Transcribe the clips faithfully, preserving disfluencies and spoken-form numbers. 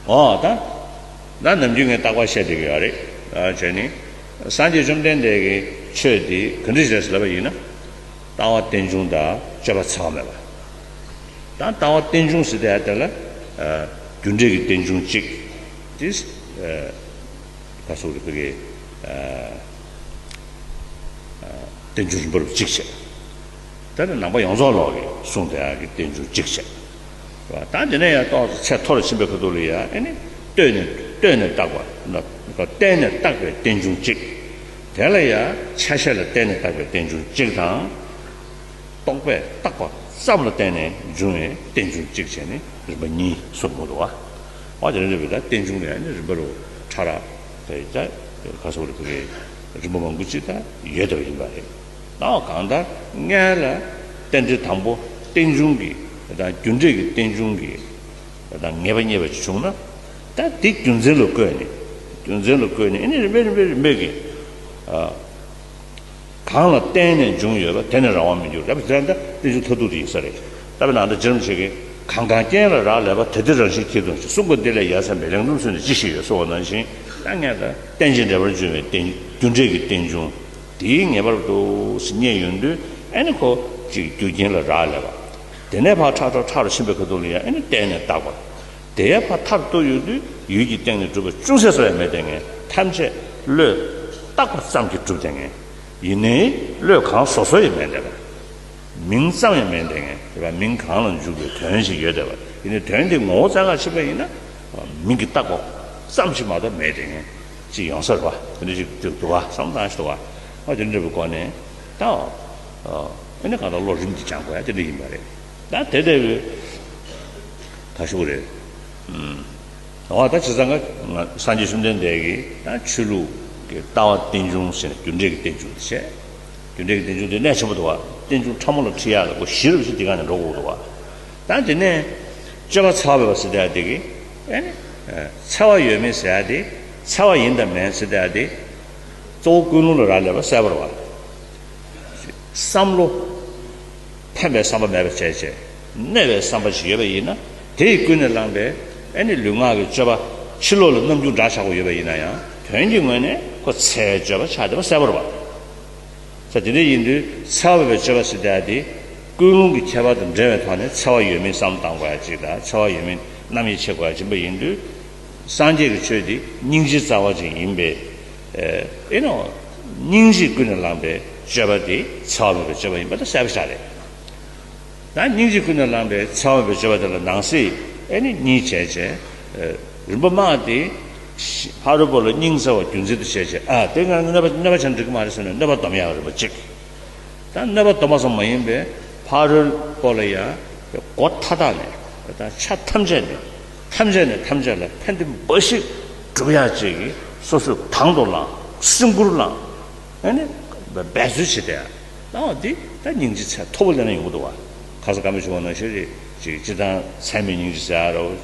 ཨོ་ད། ད་ནམ་རྒྱུན་ངས་རྟག་པར་བཤད་བསྡད་ཀྱི་ཡོད་རེད། ཨ་བྱས་ནི། སངས་རྒྱས་བཅོམ་ལྡན་འདས་ཀྱི་ཆོས་འདི་ག་འདྲ་ཞིག་རེད་ཟེར་ལབ་པ་ཡིན་ན། ལྟ་བ་རྟེན་འབྱུང་དང་སྤྱོད་པ་འཚེ་བ་མེད་པ། ད་ལྟ་བ་རྟེན་འབྱུང་ཟེར་དེ་ཡ་དེ་ལ། ཨ་རྒྱུ་འབྲས་ཀྱི་རྟེན་འབྱུང་གཅིག་དེ། ཨ་ག་སོགས་རེད་ཕ་གི། ཨ་རྟེན་འབྱུང་རིམ་པ་རུ་གཅིག་བྱས། ད་ནི་ནང་པ་ཡོངས་རྫོགས་ལོག་གིས་གསུངས་དེ་ཡ་གི་རྟེན་འབྱུང་གཅིག་བྱས། ད་དེ་ནས་ཡང་ཏོག་ཙམ་ཚད་མཐོ་རུ་ཕྱིན་པའི་ཁ་ཐུག་ལ་ཡང་ཨེ་ནི། ལྟོས་ནས་ལྟོས་ནས་བརྟག་པ། བརྟེན་ནས་བརྟག་པའི་རྟེན་འབྱུང་གཅིག་དེ་ལ་ཡང་ཆ་ཤས་ལ་བརྟེན་ནས་བརྟག་པའི་རྟེན་འབྱུང་གཅིག་དང་། རྟོག་པས་བརྟགས་པ་ཙམ་ལ་བརྟེན་ནས་འབྱུང་བའི་རྟེན་འབྱུང་གཅིག་བྱས་ནས་རིམ་པ་གཉིས་གསུངས་ཡོད་འདུག་བ། འོ་དེ་རིང་རེ་བའི་ད་རྟེན་འབྱུང་ལ་ཡང་ནི་རིམ་པ་རུ་ཕྲ་རགས་དེ་ད་ག་སོགས་རེ་ཕ་གི་རིམ་པ་མང་པོ་ཅིག་ད་ཡོད་བསྡད་པ་ཡིན་པ་རེད། ད་གང་ལྟར་སྔོན་ལ་རྟེན་འབྲེལ་དང་པོ་རྟེན་འབྱུང་གི་ད་རྒྱུ་འབྲས་ཀྱི་རྟེན་འབྱུང་གི་ད་ངེས་པ་རྙེད་པ་ཅིག་བྱུང་ན། ད་དེ་རྒྱུ་མཚན་ལ་བཀོད་ནས། རྒྱུ་མཚན་ལ་བཀོད་ནས་ཨེ་ནི་རིམ་པས་རིམ་པས་རིམ་པས་ཀྱི། ཨ། གང་ལ་བརྟེན་ནས་འབྱུང་ཡོད་པ་དེ་ནི་རང་དབང་མི་འགྱུར་རེད་པ། དེ་ལྟར་ད་རྟེན་འབྱུང་མཐར་ཐུག་དེ་ཡིན་ས་རེད། ད་བའི་ནང་ད་རྗེ་རིན་པོ་ཆེ་གིས་གང་གང་རྐྱེན་ལ་རག་ལས་པ་དེ་དེ་རང་བཞིན་གྱིས་སྟོང་ཞིང་། གསུངས་པ་འདི་ལས་ཡ་མཚན་མེད། ལེགས་སྨྲའི་ཚུལ་ནི་ཅི་ཞིག་ཡོད་གསུངས་པ་ནང་བཞིན། ད་ངས་ད་རྟེན་ཅིང་འབྲེལ་པར་འབྱུང་བའི་རྟེན་རྒྱུ་འབྲས་ཀྱི་རྟེན་འབྱུང་དེའི་ངེས་པར་དུ་ཞིག་རྙེད་ཡོང་དུས་ཨེ་ནི་ཁོ་ཅིག་རྒྱུ་རྐྱེན་ལ་རག་ལས་པ། དེ་ནས་ཕར་ཕྲ་ཕྲ་ཕྲ་རུ་ཕྱིན་པའི་ཁ་ཐུག་ལ་ཡང་ཨེ་ནི་བརྟེན་ནས་བརྟག་པ། དེ་ཡང་ཕར་མཐར་གཏུགས་ཡོང་དུས་ཡུལ་གྱི་སྟེང་ནས་གྲུབ་པ་ཅུང་ཟད་སོགས་ཡང་མེད་དེ་ངས་ཐམས་ཅད་བློས་བཏགས་པ་ཙམ་གྱིས་གྲུབ་དེ་ངས། ཡིན་ནའི་བློས་གང་བཟོ་བཟོ་ཡང་མེད་དེ། མིང་ཙམ་ཡང་མེད་དེ་ངས། དེ་བ་མིང་གང་ལ་འཇུག་པའི་དོན་ཞིག་ཡོད་དེ་བ། ཡིན་ནའི་དོན་དེ་ངོ་བོ་རྩ་འགག་ཕྱིན་པ་ཡིན་ན། མིང་གིས་བཏགས་པ་ཙམ་ཞིག་མ་གཏོགས་མེད་དེ་ངས། ཅིག་ཡོང་ས་རེད་བ། དེ་འདྲ་ཞིག་འདུག་འདུག་བ། བསམ་བློ་བཏང་ཞིག་འདུག་བ། ཨ་དེ་འདྲ་བའི་སྒོ་ནས་ད། ཨ་ནི་གང་ལྟར་བློ་རིམ་གྱིས་སྦྱང་དགོས་ཡ་དེ་འདྲ་ཡིན་པ་རེད། ད་དེ་ལྟ་བུའི་ག་ཞུ་དགོས་རེད། ཨུམ། འོ་ད་བྱས་ཙང་ང་སངས་རྒྱས་བཅོམ་ལྡན་འདས་ཀྱིས་ད་ཆོས་ལུགས་ཀྱི་ལྟ་བ་རྟེན་འབྱུང་ཟེར་ནས་རྒྱུ་འབྲས་ཀྱི་རྟེན་འབྱུང་དེ་བྱས། རྒྱུ་འབྲས་ཀྱི་རྟེན་འབྱུང་དེ་གནད་ཆེན་པོ་འདུག་བ། རྟེན་འབྱུང་ཕྲ་མོ་ལ་ཁྲིད་ཡག་ལ་སྒོ་བཞི་རུ་བཞི་འདི་ག་ནས་འགྲོ་དགོས་འདུག་བ། ད་དེ་ནས་སྤྱོད་པ་འཚེ་བ་མེད་པ་ཟེར་ཡག་དེ་གི་ཨེ་ནི། འཚེ་བ་ཡོད་མེད་ཟེར་ཡག་དེ། འཚེ་བ་ཡིན་དང་མིན་ཟེར་ཡག་དེ། གཙོ་བོ་ཀུན་སློང་ལ་རག་ལས་པ་གསལ་པོ་རེད་བ། བསམ་བློ། ཕན་པའི་བསམ་པ་མེད་པ་བྱས་བྱས། གནོད་པའི་བསམ་པ་ཞིག་ཡོད་པ་ཡིན་ན། དེ་ཡིས་ཀུན་ནས་བསླངས་པའི་ཨེ་ནི་ལུས་ངག་གི་སྤྱོད་པ་ཕྱི་ལོགས་ལ་རྣམ་འགྱུར་འདྲ་ཆགས་པ་ཡོད་པ་ཡིན་ན་ཡང་དོན་གྱི་ངོས་ནས་ཁོ་འཚེ་བའི་སྤྱོད་པ་ཆགས་བསྡད་པ་གསལ་པོ་རེད་བ། ས་དེ་འདྲ་ཡིན་དུས་འཚེ་བ་མེད་པའི་སྤྱོད་པ་ཟེར་བསྡད་དེ། ཀུན་སློང་གི་ཁྱད་པར་དང་འབྲེལ་བའི་ཐོག་ནས་འཚེ་བ་ཡོད་མིན་བསམ་བློ་བཏང་དགོས་ཡ་གཅིག་དང་། འཚེ་བ་ཡོད་མིན་རྣམ་དབྱེ་ཕྱེ་དགོས་ཡ་གཅིག་པ་ཡིན་དུས། སངས་རྒྱས་ཀྱི་ཆོས་འདི་སྙིང་རྗེ་རྩ་བ་ཅན་ཡིན་པས། ཨེ་ནོ། སྙིང་རྗེས་ཀུན་ནས་བསླངས་པའི་སྤྱོད་པ་དེ་འཚེ་བ་མེད་པའི་སྤྱོད་པ་ཡིན་པ་དེ་གསལ་པོ་ཆགས་རེད། ད་སྙིང་རྗེས་ཀུན་ནས་བསླངས་པའི་འཚེ་བ་མེད་པའི་སྤྱོད་པ་དེ་ལ་ནང་གསེས་ཨེ་ནི་གཉིས་བྱས་བྱས། ཨ། རིམ་པ་མ་དེ། ཕ་རོལ་པོ་ལ་སྙིང་བརྩེ་བ་རྒྱུ་མཚན་དུ་བྱས་བྱས། ཨ་དེ་ང་གནོད་པ་གནོད་པ་བྱས་ན་འགྲིག་གི་མ་རེད་ཟེར་ནས་གནོད་པ་སྡོམ་ཡག་རིམ་པ་གཅིག་ད་གནོད་པ་སྡོམ་པ་ཙམ་མ་ཡིན་པའི་ཕ་རོལ་པོ་ལ་ཡང་སྒོ་མཐའ་དག་ནས་ད་ཆ་ཐམས་ཅད་ནས་ཐམས་ཅད་ནས་ཐམས་ཅད་ལ་ཕན་བདེ་འབའ་ཞིག་སྒྲུབ་ཡག་ཅིག་གི་སོ་སོས་དང་དུ་བླངས། སེམས་ཁུར་བླངས། ཨ་ནི་འབད་རྩོལ་བྱེད་བསྡད་ཡག་ལའང་འདི་ད་སྙིང་རྗེ་ཚད་མཐོ་པོ་ལ་ནི་ཡོང་གི་འདུག་བ། ཁ་སང་བཀའ་མོལ་ཞུ་བ་ནང་བཞིན་རེད། ཅིག་སྤྱིར་བཏང་ཚད་མེད་སྙིང་རྗེ་ཟེར་ཡག་རེད།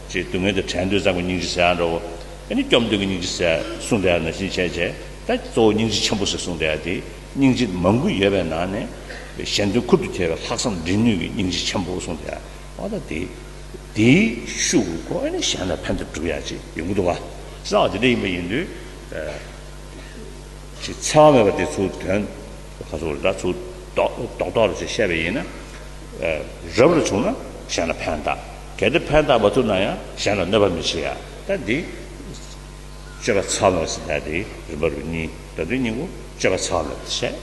ཅིག་སྡུག་བསྔལ་དང་བྲལ་འདོད་ཙམ་གྱི་སྙིང་རྗེ་ཟེར་ཡག་རེད། ཨ་ནི་སྐྱོབ་འདོད་ཀྱི་སྙིང་རྗེ་ཟེར་གསུངས་བསྡད་ཡག་ནང་བཞིན་བྱས་བྱས། ད་གཙོ་བོ་སྙིང་རྗེ་ཆེན་པོ་ཟེར་གསུངས་བསྡད་ཡག་དེ། སྙིང་རྗེ་མང་པོ་ཡོད་པའི་ནང་ནས་གཞན་དོན་ཁུར་དུ་ཁྱེར་བའི་ལྷག་བསམ་འབྲིང་ནུས་ཀྱི་སྙིང་རྗེ་ཆེན་པོ་གསུངས་བསྡད་ཡག་འོ་ད་དེ། དེའི་ཤུགས་ཀྱིས་ཁོ་ཨ་ནི་གཞན་ལ་ཕན་བདེ་སྒྲུབ་ཡག་ཅིག་ཡོང་གི་འདུག་བ། བསམ་པ་དེ་འདྲ་ཡིན་པ་ཡིན་དུས། ཅིག་འཚེ་བ་མེད་པ་དེ་ཚུར་དོན་ག་ཚོད་རེད། ད་ཚུར་རྡོག་རྡོག་རྡོག་རེ་ཅིག་བཤད་པ་ཡིན་ན། རབ་ལ་བྱུང་ན་གཞན་ལ་ཕན་བཏགས། གལ་ཏེ་ཕན་བཏགས་མ་ཐུབ་ན་ཡང་གཞན་ལ་གནོད་པ་མི་བྱེད་ཡ། ད་འདི་སྤྱོད་པ་འཚེ་བ་མེད་པ་ཟེར་ཡ་དེ་རིམ་པ་རུ་གཉིས། ད་དུང་གཉིས་པོ་སྤྱོད་པ་འཚེ་བ་མེད་པ་བྱས།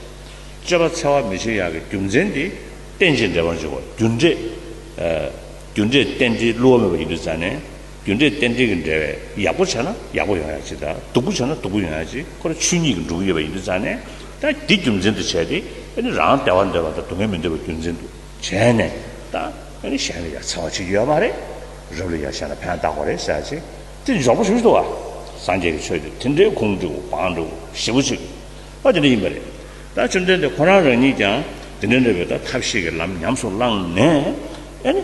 སྤྱོད་པ་འཚེ་བ་མི་བྱེད་ཡ་གི་རྒྱུ་མཚན་དེ་རྟེན་ཅིང་འབྲེལ་བར་འབྱུང་བ། རྒྱུ་འབྲས། རྒྱུ་འབྲས་རྟེན་འབྲེལ་བསླུ་བ་མེད་པ་ཡིན་དུས་ཙང་ནས། རྒྱུ་འབྲས་རྟེན་འབྲེལ་གྱི་འབྲེལ་བས་ཡག་པོ་བྱས་ན་ཡག་པོ་ཡོང་ཡ་ཅིག་དང་། སྡུག་པོ་བྱས་ན་སྡུག་པོ་ཡོང་ཡ་ཅིག་ཁོ་རང་ཆོས་ཉིད་ཀྱིས་འགྲོ་གི་ཡོད་པ་ཡིན་དུས་ཙང་ནས། ད་འདི་རྒྱུ་མཚན་དུ་བྱས་ཏེ་ཨ་ནི་རང་བདེ་བ་འདོད་པ་དང་སྡུག་བསྔལ་མི་འདོད་པའི་རྒྱུ་མཚན་དུ་བྱས་ནས། ད་ཨ་ནི་གཞན་ལ་ཡང་འཚེ་བ་བྱེད་ཀྱི་ཡོད་མ་རེད། རབ་ལ་ཡང་གཞན་ལ་ཕན་བཏགས་དགོས་རེད་ཟེར་ཡ་ཅིག་དེ་འཇོག་པོ་ཞིག་འདུག་བ། སངས་རྒྱས་ཀྱི་ཆོས་དེ་དེ་འདྲའི་ཁུངས་འདྲ་བོ་བང་འདྲ་བོ་ཞེ་པོ་ཅིག་ཨ་དེ་འདྲ་ཡིན་པ་རེད། ད་བཅོམ་ལྡན་འདས་ཁོ་རང་རང་ཉིད་ཀྱང་དེ་འདྲ་འདྲ་བའི་ད་ཐབས་ཤེས་ཀྱི་ལམ་ཉམས་སུ་བླངས་ནས། ཨ་ནི།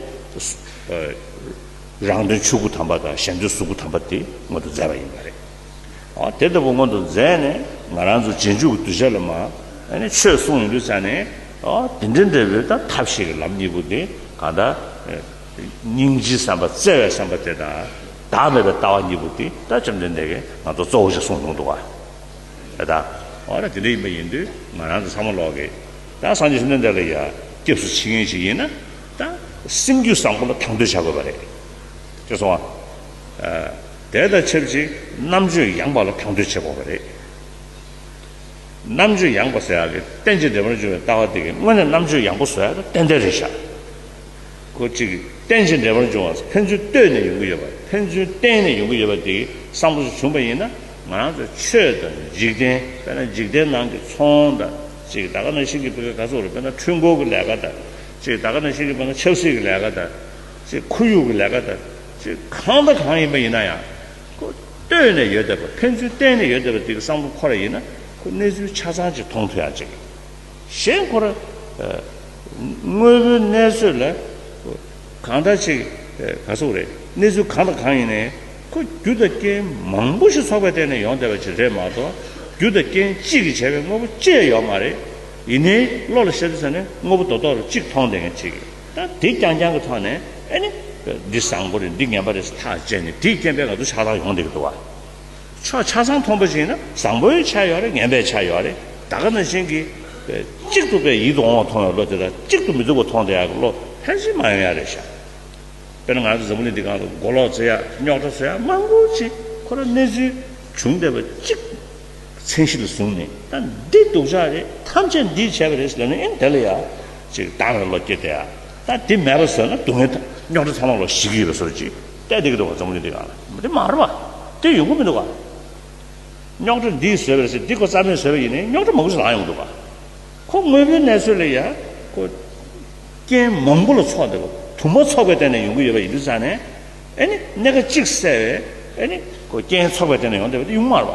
རང་དོན་ཆོས་སྐུ་དམ་པ་དང་གཞན་དོན་གཟུགས་སྐུ་དམ་པ་དེ་མངོན་དུ་མཛད་པ་ཡིན་པ་རེད། ཨ་དེ་ལྟ་བུ་མངོན་དུ་མཛད་ནས་ང་རང་ཚོ་རྗེས་འཇུག་གི་གདུལ་བྱ་ལ་མ་ཨ་ནི་ཆོས་གསུངས་ཡོང་དུས་ཙང་ནས། ཨ་དེ་འདྲ་འདྲ་བའི་ད་ཐབས་ཤེས་ཀྱི་ལམ་གཉིས་པོ་དེ་གང་ལྟར། སྙིང་རྗེའི་བསམ་པ་བརྩེ་བའི་བསམ་པ་དེ་དང་། བདག་མེད་པའི་ལྟ་བ་གཉིས་པོ་དེ་ད་བཅོམ་ལྡན་འདས་ཀྱིས་ང་ཚོ་གཙོ་བོ་ཞིག་གསུངས་གནང་འདུག་བ། ད་འོ་ན་དེ་འདྲ་ཡིན་པ་ཡིན་དུས་ང་རང་ཚོ་ཚང་མ་ལོག་གིས་ད་སངས་རྒྱས་བཅོམ་ལྡན་འདས་ལ་ཡ་སྐྱབས་སུ་མཆི་མཁན་ཞིག་ཡིན་ན་ད་སེམས་རྒྱུད་བཟང་པོ་ལ་དང་དོད་བྱ་དགོས་པ་རེད། ཅེས་གསུངས་པ། དེ་དང་ཆབས་ཅིག་རྣམ་དཔྱོད་ཡངས་པ་ལ་དང་དོད་བྱེད་དགོས་པ་རེད། རྣམ་དཔྱོད་ཡངས་པ་ཟེར་ཡག་གི་རྟེན་ཅིང་འབྲེལ་པར་འབྱུང་བའི་ལྟ་བ་དེ་གི་དངོས་གནས་རྣམ་དཔྱོད་ཡངས་པོ་བཟོ་ཡག་ད་ཏན་ཏན་རེད་ཤག་ཁོ་གཅིག་གི་རྟེན་ཅིང་འབྲེལ་པར་འབྱུང་བ་ཕན་ཚུན་ལྟོས་ནས་ཡོང་གི་ཡོད་པ་ཕན་ཚུན་བརྟེན་ནས་ཡོང་གི་ཡོད་པ་དེ་གི་བསམ་བློ་ཞིག་བྱུང་པ་ཡིན་ན་ང་རང་ཚོ་ཆོས་དང་འཇིག་རྟེན་དཔེར་ན་འཇིག་རྟེན་ནང་གི་ཚོང་དང་ཅིག་ད་ག་ནང་བཞིན་གྱི་བོད་སྐད་ག་ཚོད་རེད་དཔེར་ན་འཕྲུལ་འཁོར་གྱི་ལས་ཀ་དང་ཅིག་ད་ག་ནང་བཞིན་གྱི་བོད་ན་ཆབ་སྲིད་ཀྱི་ལས་ཀ་དང་ཅིག་ཁོར་ཡུག་གི་ལས་ཀ་དང་ཅིག་གང་དང་གང་ཡིན་པ་ཡིན་ན་ཡང་ཁོ་ལྟོས་ནས་ཡོད་བསྡད་པ་ཕན་ཚུན་བརྟེན་ནས་ཡོད་བསྡད་པ་དེ་གི་བསམ་བློ་འཁོར་བ་ཡིན་ན་ཁོ་གནས་ཚུལ་ཆ་ཚང་ཅིག་མཐོང་ཐུབ་ཡག་ཅིག་གཞན་ཁོ་ར་དངོས་པོའི་གནས་ཚོད་ལ་གང་ལྟར་ཅིག་ག་ཚོད་རེད་གནས་ཚུལ་གང་དང་གང་ཡིན་ནའི་ཁོ་རྒྱུ་དང་རྐྱེན་མང་པོ་ཞིག་ཚོགས་པའི་སྟེང་ནས་ཡོང་བསྡད་པ་ཅིག་རེད་མ་གཏོགས་རྒྱུ་དང་རྐྱེན་གཅིག་གིས་བྱས་པའི་དངོས་པོ་གཅིག་ཡོད་མ་རེད། ཡིན་ནའི་བློ་ལ་ཤར་དུས་ཙ་ནས་དངོས་པོ་རྡོག་རྡོག་རུ་གཅིག་མཐོང་བསྡད་མཁན་གཅིག་གིས་ད་དེ་རྐྱང་རྐྱང་གི་ཐོག་ནས་ཨེ་ནི་འདི་བཟང་པོ་རེད་འདི་ངན་པ་རེད་ཟེར་ཐག་བཅད་ནས་དེའི་རྐྱེན་པས་ང་ཚོ་ཆགས་སྡང་ཡོང་བསྡད་ཀྱི་འདུག་བ། ཕྱོགས་ཆ་ཚང་མཐོང་པ་ཞིག་ཡིན་ན་བཟང་པོའི་ཆ་ཡོད་རེད་ངན་པའི་ཆ་ཡོད་རེད་ད་ག་ནང་བཞིན་གྱི་གཅིག་ཏུ་པའི་ཡིད་དུ་འོང་བ་མཐོང་བའི་བློ་དེ་དང་གཅིག་ཏུ་མི་ཐུབ་པ་མཐོང་བསྡད་ཡག་གི་བློ་ཕལ་ཆེར་མ་ཡོང་ཡག་རེད་ཤག་དཔེར་ན་ང་ཚོ་འཛམ་བུ་གླིང་འདི་སྒང་ལ་མགོ་ལོག་རྩེ་ཡག་རྙོག་དྲ་བཟོ་ཡག་མང་པོ་ཅིག་ཁོ་རང་གནས་ཚུལ་བྱུང་བསྡད་པ་གཅིག་མཚན་གཞི་ལ་བཟུང་ནས་ད་འདི་སྡུག་ཅག་རེད་ཐམས་ཅད་འདིས་བྱས་པ་རེད་ཟེར་ནས་ཨེ་དེ་ལ་ཡ་ཅིག་བདག་མེད་བློ་སྐྱེ་བསྡད་ཡ་ད་འདི་མེད་པ་བཟོས་ན་སྡུག་བསྔལ་རྙོག་དྲ་ཚང་མ་ལོག་ཞི་གི་ཡོད་པའི་བཟོ་འདྲ་ཅིག་བལྟས་བསྡད་ཀྱི་འདུག་ག་འཛམ་བུ་གླིང་འདི་སྒང་ལ་འདི་མ་རེད་པ་འདི་ཡོང་གི་མི་འདུག་ག་རྙོག་དྲ་འདིས་བཟོས་པ་རེད་ཟེར་འདི་ཁོ་རྩ་མེད་བཟོས་པ་ཡིན་ནའི་རྙོག་དྲ་མང་པོ་ཞིག་ལངས་ཡོང་གི་འདུག་ག་ཁོ་དངོས་པོའི་གནས་ཚུལ་ལ་ཡ་ཁོ་རྐྱེན་མང་པོ་ལ་ཚོགས་འདུག་ག་དུ་མ་ཚོགས་པའི་སྟེང་ནས་ཡོང་གི་ཡོད་པ་ཡིན་དུས་ཙང་ནས་ཨེ་ནི་གནད་འགག་གཅིག་བསལ་བས་ཨེ་ནི་ཁོ་རྐྱེན་ཚོགས་པའི་སྟེང་ནས་ཡོང་བསྡད་པ་དེ་ཡོང་མ་རེད་པ།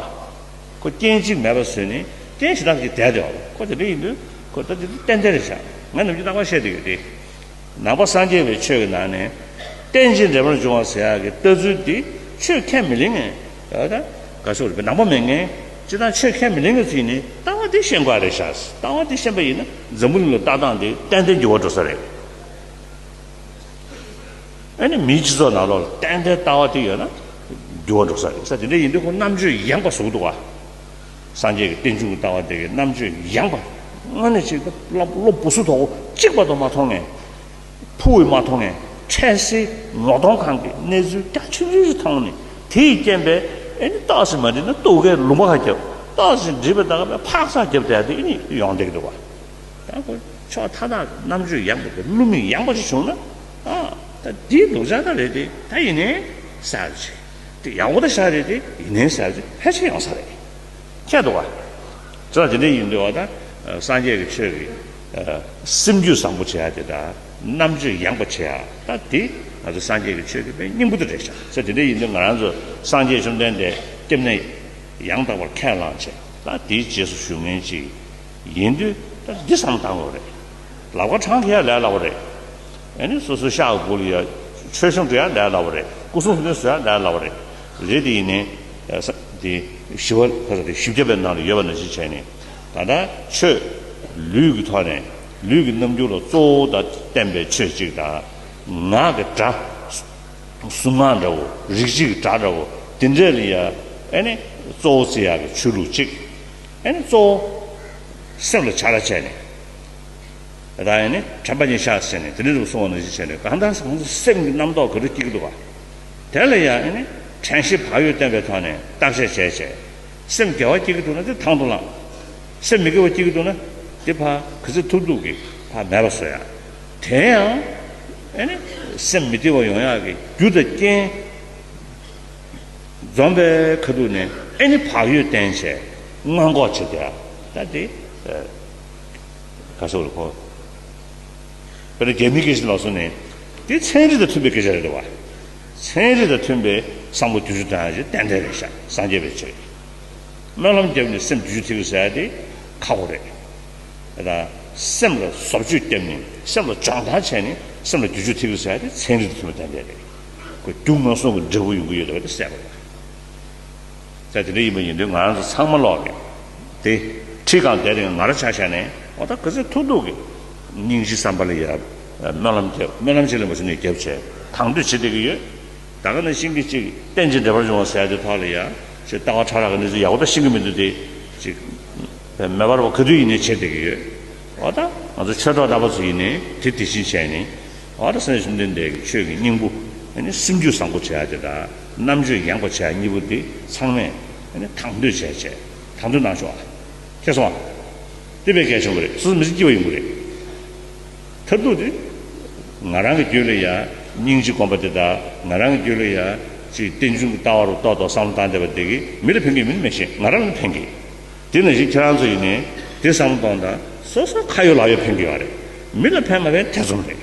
ཁོ་རྐྱེན་གཅིག་མེད་པ་བཟོས་ནས་རྐྱེན་གཞན་དག་ཅིག་བསྡད་བསྡད་པ་ཁོ་དེ་འདྲ་ཡིན་དུས་ཁོ་ད་དེ་ཏན་ཏན་རེད་ཤག་ང་ནམ་རྒྱུན་རྟག་པར་བཤད་བསྡད་ཡོད་དེ། ནང་པ་སངས་རྒྱས་པའི་ཆོས་ཀྱི་ནང་ནས་རྟེན་ཅིང་འབྲེལ་པར་འབྱུང་བ་ཟེར་ཡག་གི་ལྟ་ཚུལ་འདི་ཆོས་ཁས་མི་ལེན་མཁན་ད་ག་ཚོད་རེད་ནང་པ་མེད་མཁན་སྤྱིར་བཏང་ཆོས་ཁས་མི་ལེན་མཁན་ཚོ་ཡིན་ནའི་ལྟ་བ་འདི་ཤེས་དགོས་རེད་ཤག་ལྟ་བ་འདི་ཤེས་པ་ཡིན་ན་འཛམ་བུ་གླིང་ལ་ལྟ་སྟངས་འདི་ཏན་ཏན་འགྱུར་བ་འགྲོ་ས་རེད། ཨ་ནི་མིའི་སྤྱི་ཚོགས་ནང་ལོགས་ལ་ཏན་ཏན་ལྟ་བ་དེ་ཡོད་ན་འགྱུར་བ་འགྲོ་ས་རེད་ས་དེ་འདྲ་ཡིན་དུས་ཁོ་རྣམ་དཔྱོད་ཡངས་པ་བཟོ་གི་འདུག་ག་སངས་རྒྱས་ཀྱི་རྟེན་འབྱུང་གི་ལྟ་བ་དེ་གི་རྣམ་དཔྱོད་ཡངས་པ་དངོས་གནས་ཅིག་ད་བློ་བློ་སྦུ་སུ་དོག་གཅིག་པ་དང་མ་མཐོང་ངས་ཕུ་བས་མ་མཐོང་ངས་འཕྲལ་སེལ་ངོ་གདོང་ཁང་གི་གནས་ཚུལ་རྒྱ་ཆུང་ཆུང་ཞིག་མཐོང་ནས་དེའི་རྐྱེན་པས་ཨེ་ནི་ཏོག་ཙམ་མ་འགྲིག་ན་སྟུག་གའི་ལུང་པ་ཁ་རྒྱབ་ཏོག་ཙམ་འགྲིག་པ་ད་ག་བས་ཕག་ཚག་རྒྱབ་བསྡད་དེ་ཨེ་ནི་ཡོང་བསྡད་ཀྱི་འདུག་ག་ད་ཁོ་ཕྱོགས་མཐའ་དག་རྣམ་དཔྱོད་ཡངས་པ་དེ་བསླུ་མེད་ཡངས་པ་ཅིག་བྱུང་ན་ཨ་ད་འདིའི་ལུགས་ཆ་ད་རེད་དེ་ད་ཡིན་ནའི་ཟེར་ཅིག་དེ་ཡག་པོ་ད་ཤ་རེད་དེ་ཡིན་ནའི་ཟེར་ཅིག་ཕལ་ཆེར་ཡོང་ས་རེད་ཁྱད་འདུག་བ། ཅི་ལ་དེ་འདྲ་ཡིན་དུས་བ་ད་སངས་རྒྱས་ཀྱི་ཆོས་ཀྱི་སེམས་རྒྱུད་བཟང་པོ་བྱེད་ཡ་དེ་དང་རྣམ་དཔྱོད་ཡངས་པ་བྱེད་ཡ་ད་དེ་ང་ཚོ་སངས་རྒྱས་ཀྱི་ཆོས་ཀྱི་དཔེ་སྙིང་པོ་དེ་རེད་ཤག་ཟེར་དེ་འདྲ་ཡིན་དུས་ང་རང་ཚོ་སངས་རྒྱས་བཅོམ་ལྡན་འདས་སྐྱབས་གནས་ཡང་དག་པར་ཁས་བླངས་བྱས་ད་དེའི་རྗེས་སུ་ཞུགས་མཁན་ཅིག་ཡིན་དུས་ད་འདི་བསམ་བཏང་དགོས་རེད། ལག་པ་འཕྲང་འཁྱེར་ཡ་ལས་སླ་པོ་རེད། ཨ་ནི་སོ་སོའི་ཤག་གི་སྦུག་ལ་ཡ་མཆོད་གཤོམ་འགྲོ་ཡ་ལས་སླ་པོ་རེད། སྐུ་གསུང་ཐུགས་རྟེན་བཟོ་ཡ་ལས་སླ་པོ་རེད། རེད་དེ་ཡིན་ནའི་ས་དེ་བཞི་པ་ཁ་ས་དེ་བཞི་བརྒྱ་པའི་ནང་ལ་ཡོད་པ་ནང་བཞིན་བྱས་ནས་ད་ལྟ་ཆོས་ལུས་ཀྱི་ཐོག་ནས་ལུས་ཀྱི་རྣམ་འགྱུར་ལ་གཙོ་བོ་ད་བསྟན་པའི་ཆོས་གཅིག་དང་ངག་གི་སྒྲ། གཟུངས་སྔགས་འདྲ་བོ་རིག་བྱེད་ཀྱི་སྒྲ་འདྲ་བོ་དེ་འདྲས་ལ་ཡ་ཨེ་ནི་གཙོ་བོ་བརྩི་ཡག་གི་ཆོས་ལུགས་གཅིག་ཨེ་ནི་གཙོ་བོ་སེམས་ལ་བྱ་ར་བྱས་ནས་ད་ཨེ་ནི་དྲན་པ་ཉིད་བཞག་བྱས་ནས་དེ་འདྲས་རུ་གསུངས་པ་ནང་བཞིན་བྱས་ནས་གང་ལྟར་ང་ཚོ་སེམས་ཀྱི་རྣམ་རྟོག་ག་རེ་སྐྱེ་གི་འདུག་ག་དེ་ལ་ཡ་ཨེ་ནི་དྲན་ཤེས་བག་ཡོད་བསྟེན་པའི་ཐོག་ནས་བརྟག་དཔྱད་བྱས་བྱས། སེམས་དགེ་བ་སྐྱེ་གི་འདུག་ན་དེ་དང་དུ་བླངས། སེམས་མི་དགེ་བ་སྐྱེ་གི་འདུག་ན་དེ་ཕར་ག་ཚོད་ཐུབ་ཐུབ་ཀྱིས་ཕར་མེད་པ་བཟོ་ཡ། དེ་ཡང་ཨེ་ནི་སེམས་མི་བདེ་བ་ཡོང་ཡག་གི་རྒྱུ་དང་རྐྱེན་འཛོམས་པའི་ཁ་ཐུག་ནས་ཨེ་ནི་བག་ཡོད་བསྟེན་བྱས་སྔོན་འགོག་བྱེད་དེ་ད་དེ་ག་ཚོད་རེད་ཁོ། དཔེར་ན་རྒྱ་མིའི་སྐད་ཆ་ལ་སོང་ནས་དེ་ཚན་རིག་དང་མཐུན་པའི་སྐད་ཆ་རེད་འདུག་བ། ཚན་རིག་དང་མཐུན་པའི་བསམ་བློ་བསྒྱུར་བཅོས་གཏོང་ཡ་ཞིག་ཏན་ཏན་རེད་ཤག་སངས་རྒྱས་པའི་ཆོས། སྨོན་ལམ་བརྒྱབ་ནས་སེམས་བསྒྱུར་བཅོས་ཐེབས་ཟེར་ཡ་དེ་ཁག་པོ་རེད། ད་སེམས་ལ་བཟོ་བཅོས་བརྒྱབ་ནས་སེམས་ལ་སྦྱོང་བརྡར་བྱས་ནས་སེམས་ལ་བསྒྱུར་བཅོས་ཐེབས་ཟེར་ཡ་དེ་ཚན་རིག་དང་མཐུན་པ་ཏན་ཏན་རེད། ཁོ་རྒྱུ་མངའ་གསུམ་གྱི་འབྲས་བུ་ཡོང་གི་ཡོད་རེད་བ་དེ་གསལ་པོ་རེད། ད་དེ་འདྲ་ཡིན་པ་ཡིན་དུས་ང་རང་ཚོ་ཚང་མ་ལོག་གི་དེ་ཁྲིད་གང་བསྡད་དེ་ང་རང་ཆ་བཞག་ནས་འོ་ད་ག་ཚོད་ཐུབ་ཐུབ་ཀྱི་སྙིང་རྗེ་བསམ་པ་ལ་ཡ་སྨོན་ལམ་བརྒྱབ་སྨོན་ལམ་ཅིག་ལ་མ་བྱུང་ནས་བརྒྱབ་བྱས་དང་དོད་བྱེད་བསྡད་ཀྱི་ཡོད། ད་ག་ནང་བཞིན་གྱི་ཅིག་རྟེན་ཅིང་འབྲེལ་པར་འབྱུང་བ་ཟེར་ཡ་དེ་ཐོག་ལ་ཡ་ཅིག་ལྟ་བ་ཕྲ་རགས་ཀྱི་གནས་ཚུལ་ཡག་པོ་ད་ཤེས་ཀྱི་མི་འདུག་སྟེ། ཅིག་མེ་འབར་བ་ག་དུས་ཡིན་ནའི་བྱེད་བསྡད་ཀྱི་ཡོད། འོ་ད་ང་ཚོ་ཆོས་གྲོགས་རྣམ་པ་ཚོ་ཡིན་ནའི་དེ་དེ་བཞིན་བྱས་ནས། འོ་ད་སེམས་བཅོམ་ལྡན་འདས་ཀྱི་ཆོས་ཀྱི་སྙིང་པོ། ཨ་ནི་སེམས་རྒྱུད་བཟང་པོ་བྱེད་ཡ་དེ་དང་རྣམ་དཔྱོད་ཡངས་པོ་བྱེད་ཡ་གཉིས་པོ་དེ་ཚང་མས་ཨ་ནི་དང་དོད་བྱས་བྱས་དང་དོད་གནང་ཤོག་ཨ། ཁྱེད་སོང་ཨ། དེ་དཔེ་གལ་ཆེན་པོ་རེད། སོ་སོ་མི་ཚེ་སྐྱིད་པ་ཡོང་གི་རེད། མཐར་ཐུག་དེ། ང་རང་གི་རྒྱུད་ལ་ཡ་སྙིང་རྗེ་སྒོམ་པ་དེ་དང་། ང་རང་གི་རྒྱུད་ལ་ཡ་ཅིག་རྟེན་འབྱུང་གི་ལྟ་བ་རུ་ཏོག་ཏོག་བསམ་བློ་བཏང་བསྡད་པ་དེ་གིས་མི་ལ་ཕན་གྱི་མིན་མི་ཤེས། ང་རང་ལ་ཕན་གྱི། དེ་ནང་བཞིན་ཁྱེད་རང་ཚོ་ཡིན་ནའི་དེ་བསམ་བློ་གཏོང་དང་། སོ་སོ་ཁ་ཡོད་ལག་ཡོད་ཕན་གྱི་ཡོད་རེད། མི་ལ་ཕན་མ་ཕན་ཐེ་ཚོམ་རེད།